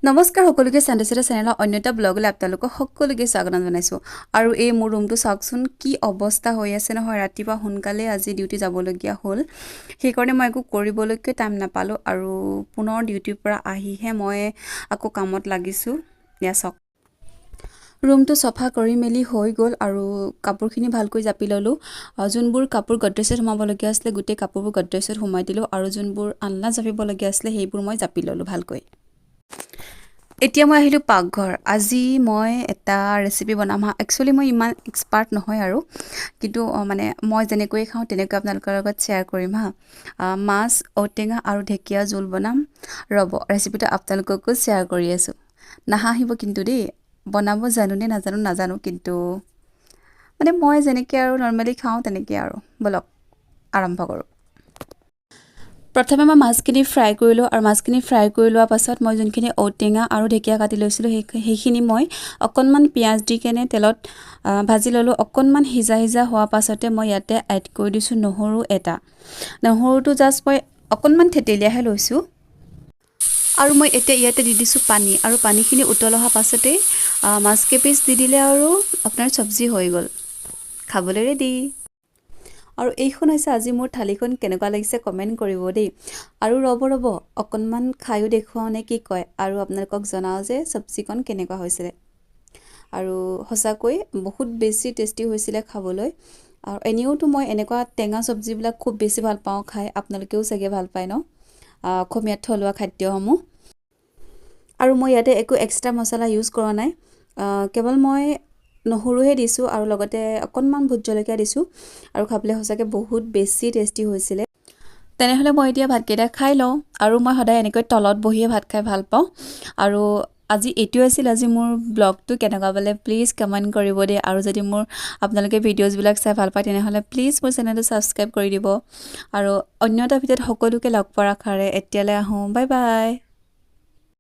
নমস্কাৰ সকলোকে, চান্দেচিতা চেনেলৰ অন্য এটা ব্লগলৈ আপোনালোকক সকলোকে স্বাগতম জনাইছোঁ। আৰু এই মোৰ ৰুমটো চাওকচোন, কি অৱস্থা হৈ আছে নহয়। ৰাতিপুৱা সোনকালে আজি ডিউটি যাবলগীয়া হ'ল, সেইকাৰণে মই একো কৰিবলৈকে টাইম নাপালোঁ আৰু পুনৰ ডিউটিৰ পৰা আহিহে মই আকৌ কামত লাগিছোঁ। এয়া চাওক, ৰুমটো চফা কৰি মেলি হৈ গ'ল আৰু কাপোৰখিনি ভালকৈ জাপি ল'লোঁ। যোনবোৰ কাপোৰ গডৰেজত সোমাবলগীয়া আছিলে, গোটেই কাপোৰবোৰ গডৰেজত সোমাই দিলোঁ আৰু যোনবোৰ আলনাত জাপিবলগীয়া আছিলে, সেইবোৰ মই জাপি ল'লোঁ ভালকৈ। এতিয়া মই আহিলোঁ পাকঘৰ। আজি মই এটা ৰেচিপি বনাম। হা, একচুৱেলি মই ইমান এক্সপাৰ্ট নহয় আৰু, কিন্তু মানে মই যেনেকৈ খাওঁ, তেনেকৈ আপোনালোকৰ লগত শ্বেয়াৰ কৰিম। হা, মাছ, ঔটেঙা আৰু ঢেকীয়া জোল বনাম। ৰ'ব, ৰেচিপিটো আপোনালোককো শ্বেয়াৰ কৰি আছোঁ। নাহাঁহিব কিন্তু দেই। বনাব জানোনে নাজানো নাজানো, কিন্তু মানে মই যেনেকৈ আৰু নৰ্মেলি খাওঁ, তেনেকৈ আৰু। ব'লক, আৰম্ভ কৰোঁ। প্ৰথমে মই মাছখিনি ফ্ৰাই কৰিলোঁ আৰু মাছখিনি ফ্ৰাই কৰি লোৱাৰ পাছত মই যোনখিনি ঔটেঙা আৰু ঢেকীয়া কাটি লৈছিলোঁ, সেইখিনি মই অকণমান পিঁয়াজ দি কেনে তেলত ভাজি ল'লোঁ। অকণমান সিজা সিজা হোৱাৰ পাছতে মই ইয়াতে এড কৰি দিছোঁ নহৰু এটা। নহৰুটো জাষ্ট মই অকণমান থেতেলিয়াহে লৈছোঁ। আৰু মই এতিয়া ইয়াতে দি দিছোঁ পানী আৰু পানীখিনি উতল অহা পাছতেই মাছ কেইপিচ দি দিলে আৰু আপোনাৰ চব্জি হৈ গ'ল, খাবলৈ ৰেডি। আৰু এইখন হৈছে আজি মোৰ থালিখন। কেনেকুৱা লাগিছে কমেণ্ট কৰিব দেই। আৰু ৰ'ব ৰ'ব, অকণমান খায়ো দেখুৱাওঁ নে কি কয় আৰু আপোনালোকক জনাওঁ যে চব্জিকণ কেনেকুৱা হৈছিলে। আৰু সঁচাকৈ বহুত বেছি টেষ্টি হৈছিলে খাবলৈ। আৰু এনেওতো মই এনেকুৱা টেঙা চব্জিবিলাক খুব বেছি ভাল পাওঁ খাই। আপোনালোকেও চাগে ভাল পায় ন, অসমীয়াত থলুৱা খাদ্যসমূহ? আৰু মই ইয়াতে একো এক্সট্ৰা মছলা ইউজ কৰা নাই। কেৱল মই নহৰুহে দিছোঁ আৰু লগতে অকণমান ভোট জলকীয়া দিছোঁ আৰু খাবলৈ সঁচাকৈ বহুত বেছি টেষ্টি হৈছিলে। তেনেহ'লে মই এতিয়া ভাতকেইটা খাই লওঁ। আৰু মই সদায় এনেকৈ তলত বহিয়ে ভাত খাই ভাল পাওঁ। আৰু আজি এইটোৱে আছিল আজি মোৰ ব্লগটো। কেনেকুৱা পালে প্লিজ কমেণ্ট কৰিব দেই। আৰু যদি মোৰ আপোনালোকে ভিডিঅ'জবিলাক চাই ভাল পায়, তেনেহ'লে প্লিজ মোৰ চেনেলটো ছাবস্ক্ৰাইব কৰি দিব। আৰু অন্য এটা ভিডিঅ'ত সকলোকে লগ পোৱাৰ আশাৰে এতিয়ালৈ আহোঁ। Bye bye.